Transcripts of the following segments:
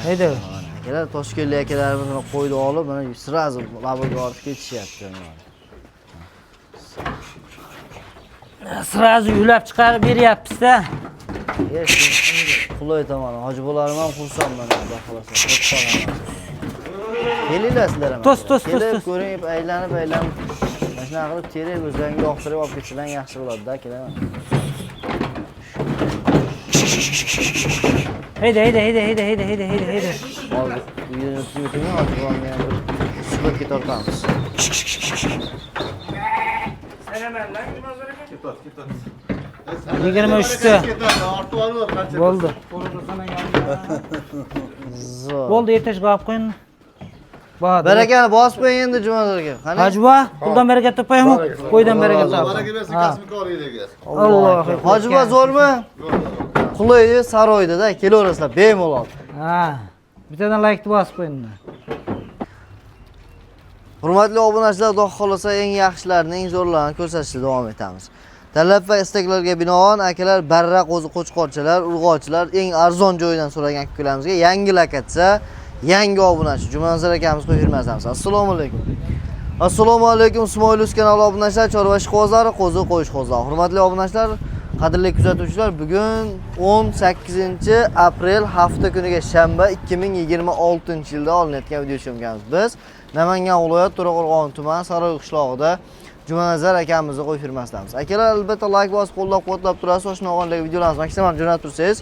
Hayda. Mana akalar, toshkentlik akalarimiz mana qo'yni olib, mana сразу labiga ortib ketishyapti. Сразу yulab chiqarib beryapmiz-da. Qulay tomoni, hoji bo'larim ham xursand mana, xudo xohlasa. Qo'chqor hammasi. Kelinglar sizlar ham. To's, to's, to's, Kelib to's. ko'ring, aylanib, aylanib, mana shunaqa qilib terib o'zlaringga yoqtirib olib ketsalar yaxshi bo'ladi-da, akalar. Hayda, hayda, hayda, hayda, hayda, hayda, hayda, hayda. Hozir videoni o'tkazib hoji bo'lamni ham bir suhbatga tortamiz. 23ta. Bo'ldi. Zo'r. Bo'ldi, ertashga olib qo'ying. Bahodir. Barakani bosib qo'ying endi Jumanazar aka. Qani? Hoji buva, puldan baraka topaymi? Qo'ydan baraka top. Baraka bersin kasbi-koriga. Alloh. Hoji buva zo'rmi? Qulay saroyda-da, kelaverasizlar bemalol. Ha. Bittadan laykni bosib qo'ying. Hurmatli obunachilar, xudo xohlasa eng yaxshilarini, eng zo'rlarini ko'rsatishda davom etamiz. Talab va istaklarga binoan akalar barra qo'zi qo'chqorchalar, urg'ochilar eng arzon joydan so'ragan akalarimizga yangi lakatsiya, yangi obunachi Jumanazar akamiz qo'yib bermasamiz. Assalomu alaykum. Assalomu alaykum Ismoil kanali obunachilar, chorva ishqibozlari, qo'zi qo'yishqozlar. Hurmatli obunachilar, qadrli kuzatuvchilar, bugun 18 aprel hafta kuniga shanba 2026-yilda olinayotgan video syomkamiz. Biz Namangan viloyati To'raqo'rg'on tumani Saroy qishlog'ida Jumanazar akamizni qo'y firmasidamiz. Akalar, albatta like bosib qo'llab-quvvatlab turasiz, oshnog'onlarga videolarimizni maksimal jo'natib tursangiz,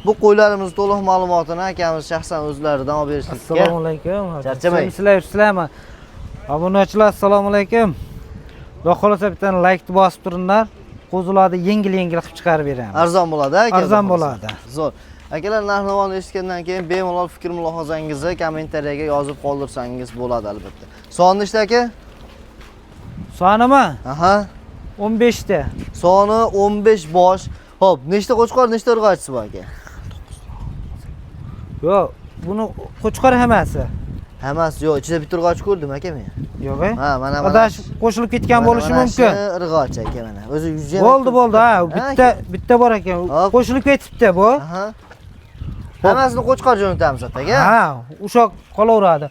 bu qo'ylarimiz to'liq ma'lumotini akamiz shaxsan o'zlaridan olib berishlikka. Assalomu alaykum. Charchamang. Sizlar, sizlarmi? Obunachilar, assalomu alaykum. Xudo xohlasa bittadan laykni bosib turinglar. Qo'zilarni yengil-yengil qilib chiqarib beramiz. Arzon bo'ladi aka. Arzon bo'ladi. Zo'r. Akalar, narx-navoni eshitgandan keyin bemalol fikr mulohazangizni kommentariyaga yozib qoldirsangiz bo'ladi albatta. Soni nechta aka? Sonimi? Aha. 15 ta. Soni 15 bosh. Xo'p, nechta qo'chqor, nechta urg'ochisi bor aka? Yo'q, buni qo'chqor hammasi. Hammasi yo'q, ichida bitta urg'ochi ko'rdim aka men. Yo'q, Ha, mana mana. Adash qo'shilib ketgan bo'lishi mumkin. Irg'ochi aka mana. O'zi yuzi ham Bo'ldi, bo'ldi, ha, bitta bitta bor ekan. Qo'shilib ketibdi bu. Aha. Hammasini qo'chqor jo'natamiz aka. Ha, o'sha qolaveradi.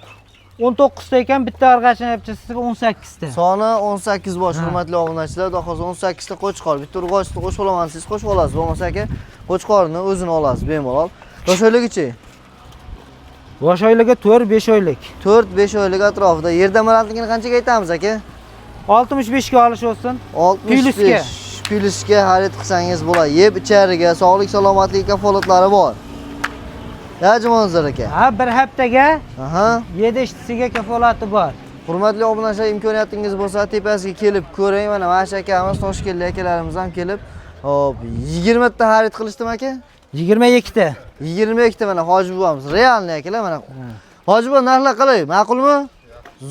19 ta ekan, bitta arg'achini olib 18 ta. Soni 18 bosh, hurmatli obunachilar, xudo xohlasa 18 ta qo'chqor, bitta urg'ochisini qo'shib olaman, siz qo'shib olasiz, bo'lmasa aka qo'chqorni o'zini olasiz bemalol. Yosh oyligichi? Yosh oyligi 4-5 oylik. 4-5 oylik atrofida. Yerda balandligini qanchaga aytamiz aka? 65 ga olish olsin. 65 plyusga xarid qilsangiz bo'ladi. Yeb ichariga, sog'lik salomatlik kafolatlari bor. Ya Jumanazar aka. Ha, bir haftaga Aha. yedishtisiga kafolati bor. Hurmatli obunachilar, imkoniyatingiz bo'lsa tepasiga kelib ko'ring. Mana mana shu akamiz, toshkentlik akalarimiz ham kelib, hop, 20 ta xarid qilishdimi aka? 22 ta. 22 ta mana hoji buvamiz. Realniy akalar mana. Hoji buva, narxlar qalay? Ma'qulmi?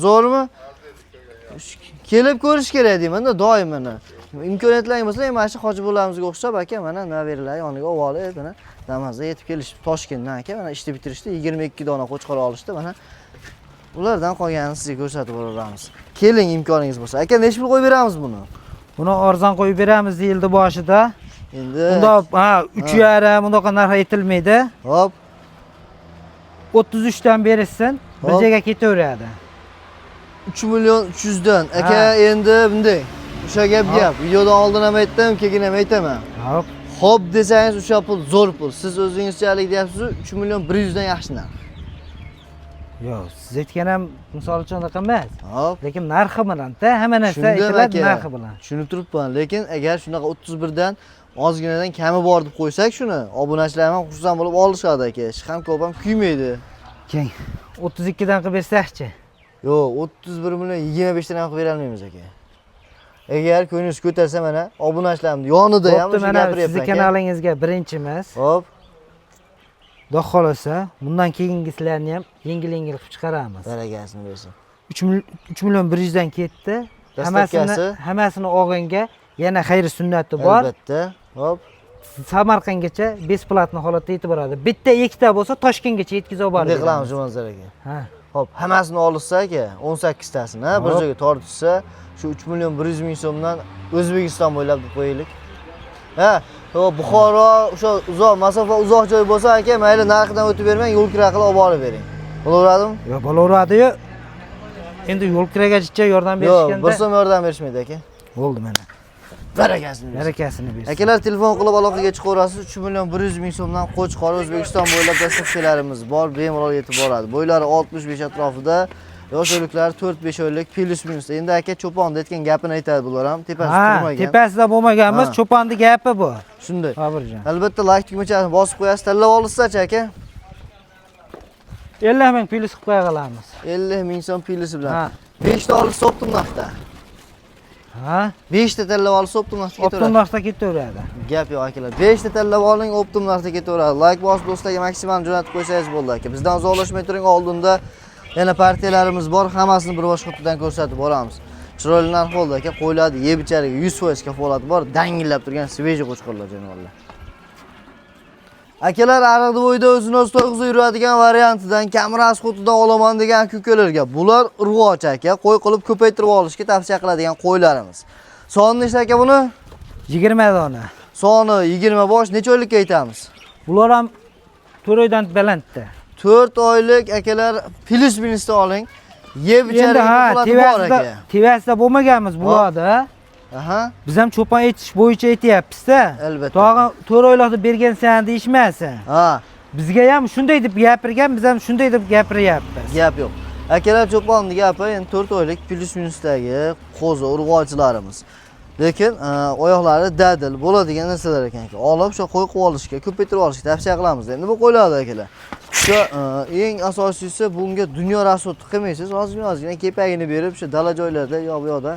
Zo'rmi? Kelib ko'rish kerak deyman-da doim mana. Imkoniyatlaring bo'lsa, mana shu hoji buvalarimizga o'xshab aka mana naveralar yoniga olib, mana Damasda yetib kelishib Toshkentdan aka mana ishni bitirishdi, 22 dona qo'chqor olishdi mana. Ulardan qolganini sizga ko'rsatib boraveramiz. Keling imkoningiz bo'lsa. Aka, necha pul qo'yib beramiz buni? Buni arzon qo'yib beramiz yilni boshida. Endi Unda ha 3,5 bundaqa narx aytilmaydi. Hop, 33 dan berishsin, bir joyga ketaveradi. 3 million 300 dan. Aka, endi bunday. O'sha gap gap. Videodan oldin ham aytdim, keyin ham aytaman. Hop. Xo'p desangiz o'sha pul zo'r pul. Siz o'zingizchalik deyapsiz, 3 million 100 dan yaxshi narx. Yo'q, siz aytgan ham misol uchun unaqa emas. Hop. Lekin narxi bilan-da, hamma narsa aytiladi narxi bilan. Tushunib turibman, lekin agar shunaqa 31 dan ozginadan kami bor deb qo'ysak shuni, obunachilar ham xursand bo'lib olishadi aka. Hech ham ko'p ham kuymaydi. Keng. 32 dan qilib bersakchi. Yo'q, 31 million 25 dan ham qilib bera olmaymiz aka. Agar ko'nglingiz ko'tarsa mana obunachilarimiz yonida ham Bo'pti, o'sha mana gapiryapman sizni aka. kanalingizga birinchimiz. Hop. Xudo xohlasa, bundan keyingilarni ham yengil-yengil qilib chiqaramiz. Barakasini bersin. 3 million 100 dan ketdi. Dastlabkasi? Hammasini olganga yana xayr sunnati bor. Albatta. Hop. Samarqandgacha besplatni holatda yetib boradi. Bitta ikkita bo'lsa Toshkentgacha yetkazib olib Bunday qilamiz Jumanazar aka. Ha. Hop, hammasini olishsa aka, 18 tasini bir joyga tortishsa, shu 3 million 100 ming so'mdan O'zbekiston bo'ylab deb qo'yaylik. Ha, Yo'q, Buxoro o'sha uzoq masofa, uzoq joy bo'lsa aka, mayli narxidan o'tib bermang, yo'l kira qilib olib borib bering. Bo'laveradimi? Yo'q, bo'laveradi-yu. Endi yo'l kiragacha yordam Yo'q, berishganda bir so'm yordam berishmaydi aka. Bo'ldi mana. Barakasini bersin. Barakasini bersin. Akalar, telefon qilib aloqaga chiqaverasiz. 3 million 100 ming so'mdan Qo'chqor O'zbekiston bo'ylab dastlabkilarimiz bor, bemalol yetib boradi. Bo'ylari 65 atrofida, yosh o'liklar 4-5 oylik plus minus. Endi aka cho'ponni aytgan gapini aytadi bular ham, tepasi turmagan. Tepasida bo'lmaganmiz, cho'ponni gapi bu. Shunday. Sobirjon. Albatta like tugmachasini bosib qo'yasiz, tanlab olishsa-chi aka? 50 ming plyus qilib qo'ya qolamiz. 50 ming so'm plusi bilan. Ha. 5 ta olishsa optim narxda. Ha? 5 ta tanlab olishsa optim narxda Optim ketaveradi. narxda ketaveradi. Gap yo'q akalar. 5 ta tanlab oling, optim narxda ketaveradi. Like bosib do'stlarga maksimal jo'natib qo'ysangiz bo'ldi aka. Bizdan uzoqlashmay turing, oldinda yana partiyalarimiz bor, hammasini bir boshqa qutidan ko'rsatib boramiz. Chiroyli narx bo'ldi aka, qo'yiladi, yeb ichariga 100% kafolati bor, dangillab turgan svejiy qo'chqorlar jonivorlar. Akalar, ariqni bo'yida o'zini o'zi to'yg'izib yuradigan variantidan, kamroq xutidan olaman degan aka-ukalarga bular urg'och aka, qo'y qilib ko'paytirib olishga tavsiya qiladigan qo'ylarimiz. Soni nechta aka buni? 20 dona. Soni 20 bosh, necha oylikka aytamiz? Bular ham 4 oydan balandda. 4 oylik akalar, plus minusda oling. Yeb Endi ichariga ha, kafolati bor tevasida aka. tevasida bo'lmaganmiz bularda. Aha. Biz ham cho'pon aytish bo'yicha aytyapmiz-da. Albatta. Tog'a 4 oylikni bergansan deyishmasin. Ha, Bizga ham shunday deb gapirgan, biz ham shunday deb gapiryapmiz. Gap yo'q. Akalar, cho'ponni gapi, endi 4 oylik plus minusdagi qo'zi urg'ochilarimiz. Lekin oyoqlari dadil bo'ladigan narsalar ekan. Olib o'sha qo'y qilib olishga, ko'paytirib olishga tavsiya qilamiz. Endi bu qo'ylardi akalar. O'sha eng asosiysi bunga dunyo rasxod qilmaysiz, ozgina ozgina kepagini berib, o'sha dala joylarda yo bu yoqda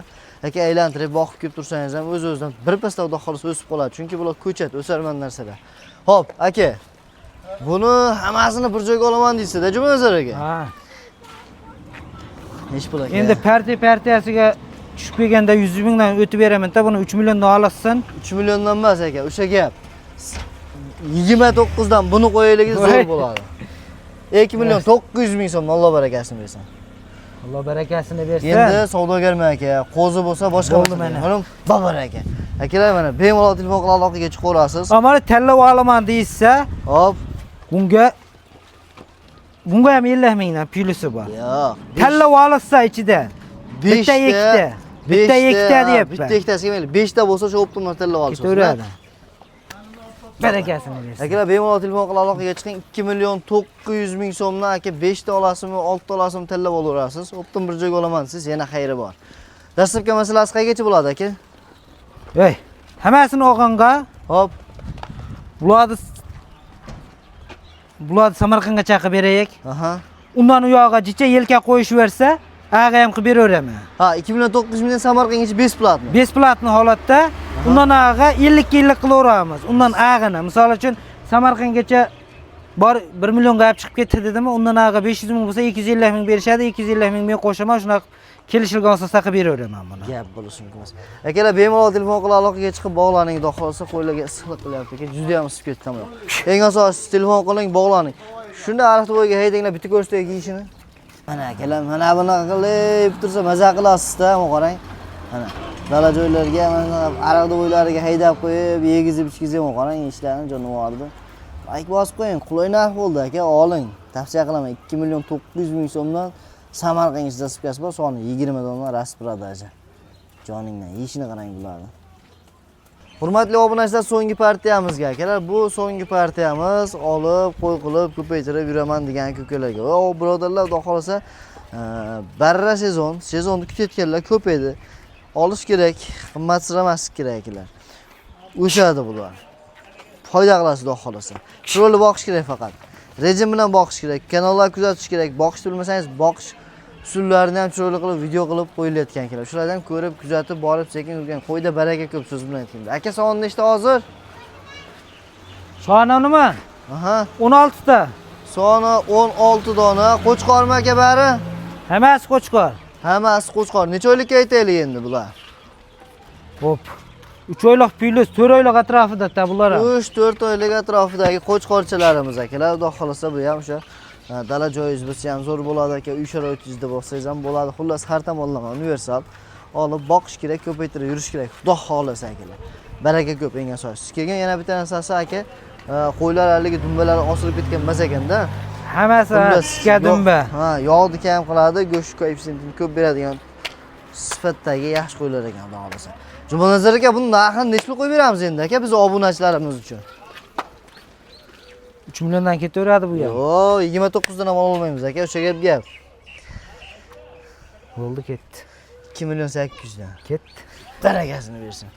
aka aylantirib boqib kelib tursangiz ham o'z-o'zidan bir pasda xudo xohlasa o'sib qoladi. Chunki bular ko'chat, o'sarman narsalar. Xo'p, aka. Buni hammasini bir joyga olaman deysiz-da, Jumanazar aka. Ha. Nechi pul aka? Endi partiya partiyasiga tushib kelganda 100 mingdan o'tib beraman-da, buni 3 milliondan olsin. 3 milliondan emas aka, o'sha gap. 29 dan buni qo'yaylik, zo'r bo'ladi. 2 million 900 ming so'm, Alloh barakasini bersin. Alloh barakasini bersin. Endi savdogarman aka, qo'zi bo'lsa boshqa Bo'ldi masala. mana. Mana babaraka. Akalar, mana bemalol telefon qilib aloqaga chiqaverasiz. Ammo tanlab olaman deyishsa, Hop. bunga ham 50 mingdan plyusi bor. Yo'q. Tanlab olishsa ichida. Bitta ikkita. Bitta ikkita deyapman. Bitta ikkitasiga mayli. 5 ta bo'lsa shu optimum tanlab olasiz. Ketaveradi. Barakasini bersin. Akalar, bemalol telefon qilib aloqaga chiqing. 2 million 900 ming so'mdan aka 5 ta olasizmi, 6 ta olasizmi tanlab olaverasiz. Optim bir joyga olaman siz, yana xayri bor. Dastlabki masalasi qayergacha bo'ladi aka? Ey, hammasini olganga Hop. bularni Samarqandga chaqib beraylik. Aha. Undan u yog'iga jicha yelka qo'yishaversa, ag'a ham qilib beraveraman. Ha, 2 million 900 mingdan Samarqandgacha bесплатно. Bесплатный holatda undan ag'a 50 50 qilaveramiz. Undan ag'ini, misol uchun Samarqandgacha bor 1 millionga olib chiqib ketdi dedimi, undan ag'a 500 ming bo'lsa 250 ming berishadi, 250 ming men qo'shaman, shunaqa kelishilgan asosda qilib beraveraman buni. Gap bo'lishi mumkin emas. Akalar, bemalol telefon qilib aloqaga chiqib bog'laning, xudo xohlasa qo'ylarga issiqlik qilyapti ekan, juda ham isib ketdi tamom. Eng asosiysi telefon qiling, bog'laning. Shunda ariqni bo'yiga haydanglar, bitta ko'rsatay kiyishini. Mana akalar, mana bunaqa qilib tursa maza qilasiz-da, mana qarang. Mana dala joylarga, mana ariqni bo'ylariga haydab qo'yib, yegizib ichkizib, mana qarang ishlarni jonivorni. Like bosib qo'ying, qulay narx bo'ldi aka, oling. Tavsiya qilaman 2 million 900 ming so'mdan Samarqandga dastlabkasi bor, soni 20 dona распродажа. Joningdan yeyishini qarang bularni. Hurmatli obunachilar, so'nggi partiyamizga akalar, bu so'nggi partiyamiz olib, qo'y qilib, ko'paytirib yuraman degan aka-ukalarga. Va birodarlar, xudo xohlasa, barra sezon, sezonni kutayotganlar ko'p edi. Olish kerak, qimmatsiramaslik kerak akalar. O'sadi bular. Foyda qilasiz xudo xohlasa. Chiroyli boqish kerak faqat. Rejim bilan boqish kerak, kanallar kuzatish kerak. Boqishni bilmasangiz, boqish usullarini ham chiroyli qilib video qilib qo'yilayotgan kerak. Shulardan ham ko'rib, kuzatib borib sekin yurgan. Qo'yda baraka ko'p, so'z bilan aytganda. Aka, soni nechta hozir? Soni nima? Aha. 16 ta. Soni 16 dona. Qo'chqormi aka bari? Hammasi qo'chqor. Hammasi qo'chqor. Necha oylikka aytaylik endi bular? Hop. 3 oylik plyus 4 oylik atrofida ta bular ham. 3-4 oylik atrofidagi qo'chqorchalarimiz akalar. Xudo xohlasa bu ham o'sha dala joyingiz bo'lsa ham zo'r bo'ladi aka, uy sharoitingizda bo'lsangiz ham bo'ladi. Xullas, har tomonlama universal. Olib boqish kerak, ko'paytirib yurish kerak. Xudo xohlasa akalar. Baraka ko'p eng asosiysi. Keyin yana bitta narsasi aka, qo'ylar haligi dumbalari osilib ketgan emas ekanda. Hammasi Xullas, tikka dumba. Ha, yog'ni kam qiladi, go'sht koeffitsiyentini ko'p beradigan sifatdagi yaxshi qo'ylar ekan, xudo xohlasa. Jumanazar aka, buni narxini necha pul qo'yib beramiz endi aka biz obunachilarimiz uchun? 3 milliondan ketaveradi bu ham. Yo'q, 29 dan ham olmaymiz aka, o'sha gap gap. Bo'ldi, ketdi. 2 million 800 dan. Ketdi. Barakasini bersin.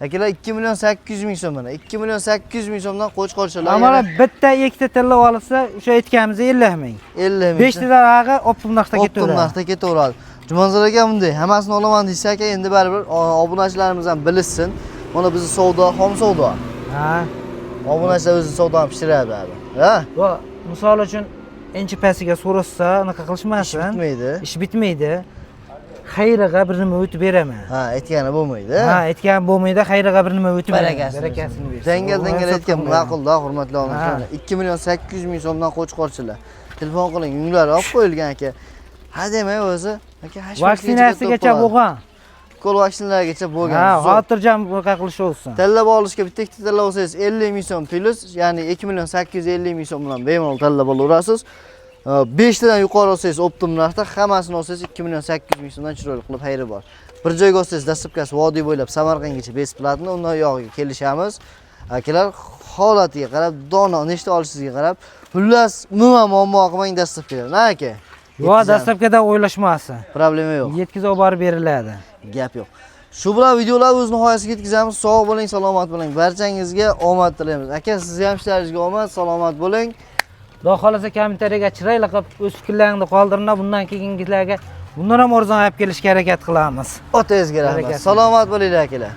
Akalar, 2 million 800 ming so'm mana. 2 million 800 ming so'mdan qo'chqorchalar. Ammo bitta ikkita tilla olsa, o'sha aytganimiz 50 ming. 50 ming. 5 tadan ag'i optim narxda Optim ketaveradi. narxda ketaveradi. Jumanazar aka, bunday hammasini olaman deysa aka, endi baribir obunachilarimiz ham bilishsin. Mana bizni savdo, xom savdo. Ha. Obunachilar o'zi savdoni pishiradi baribir. Ha? Va misol uchun enchi pastiga so'rashsa, anaqa Ish qilishmasin. bitmaydi. Ish bitmaydi. Xayrig'a bir nima o'tib beraman. Ha, aytgani bo'lmaydi. Ha, aytgan bo'lmaydi, xayrig'a bir nima o'tib beraman. Barakasini Barakasini bersin. Dangal dangal aytgan ma'qulda, hurmatli obunachilar. Ha. 2 million 800 ming so'mdan qo'chqorchilar. Telefon qiling, yunglari olib qo'yilgan aka. Ha demay o'zi. Aka, Vaksinasigacha bo'lgan. Ukol vaksinalargacha bo'lgan. Ha, Zo'r. xotirjam bunaqa qilishaversin. Tanlab olishga bitta ikkita tanlab olsangiz 50 ming so'm plyus, ya'ni 2 million 850 ming so'm bilan bemalol tanlab olaverasiz. 5 tadan yuqori olsangiz optim narxda, hammasini olsangiz 2 million 800 ming so'mdan chiroyli qilib xayri bor. Bir joyga olsangiz dastlabkasi vodiy bo'ylab Samarqandgacha bесплатно, undan uyog'iga kelishamiz. Akalar, holatiga qarab, dona nechta olishingizga qarab, xullas umuman muammo qilmang dastlabkilar. Na aka? Yo, dastlabkida o'ylashmasin. Problema yo'q. Yetkazib olib borib beriladi. Gap yo'q. Shu bilan videolar o'z nihoyasiga yetkazamiz. Sog' bo'ling, salomat bo'ling. Barchangizga omad tilaymiz. Aka, sizni ham ishlaringizga omad, salomat bo'ling. Xudo xohlasa kommentariyaga chiroyli qilib o'z fikrlaringni qoldiringlar. Bundan keyingilarga bundan ham arzon olib kelishga harakat qilamiz. Otangizga rahmat. Barakasini. Salomat bo'linglar akalar.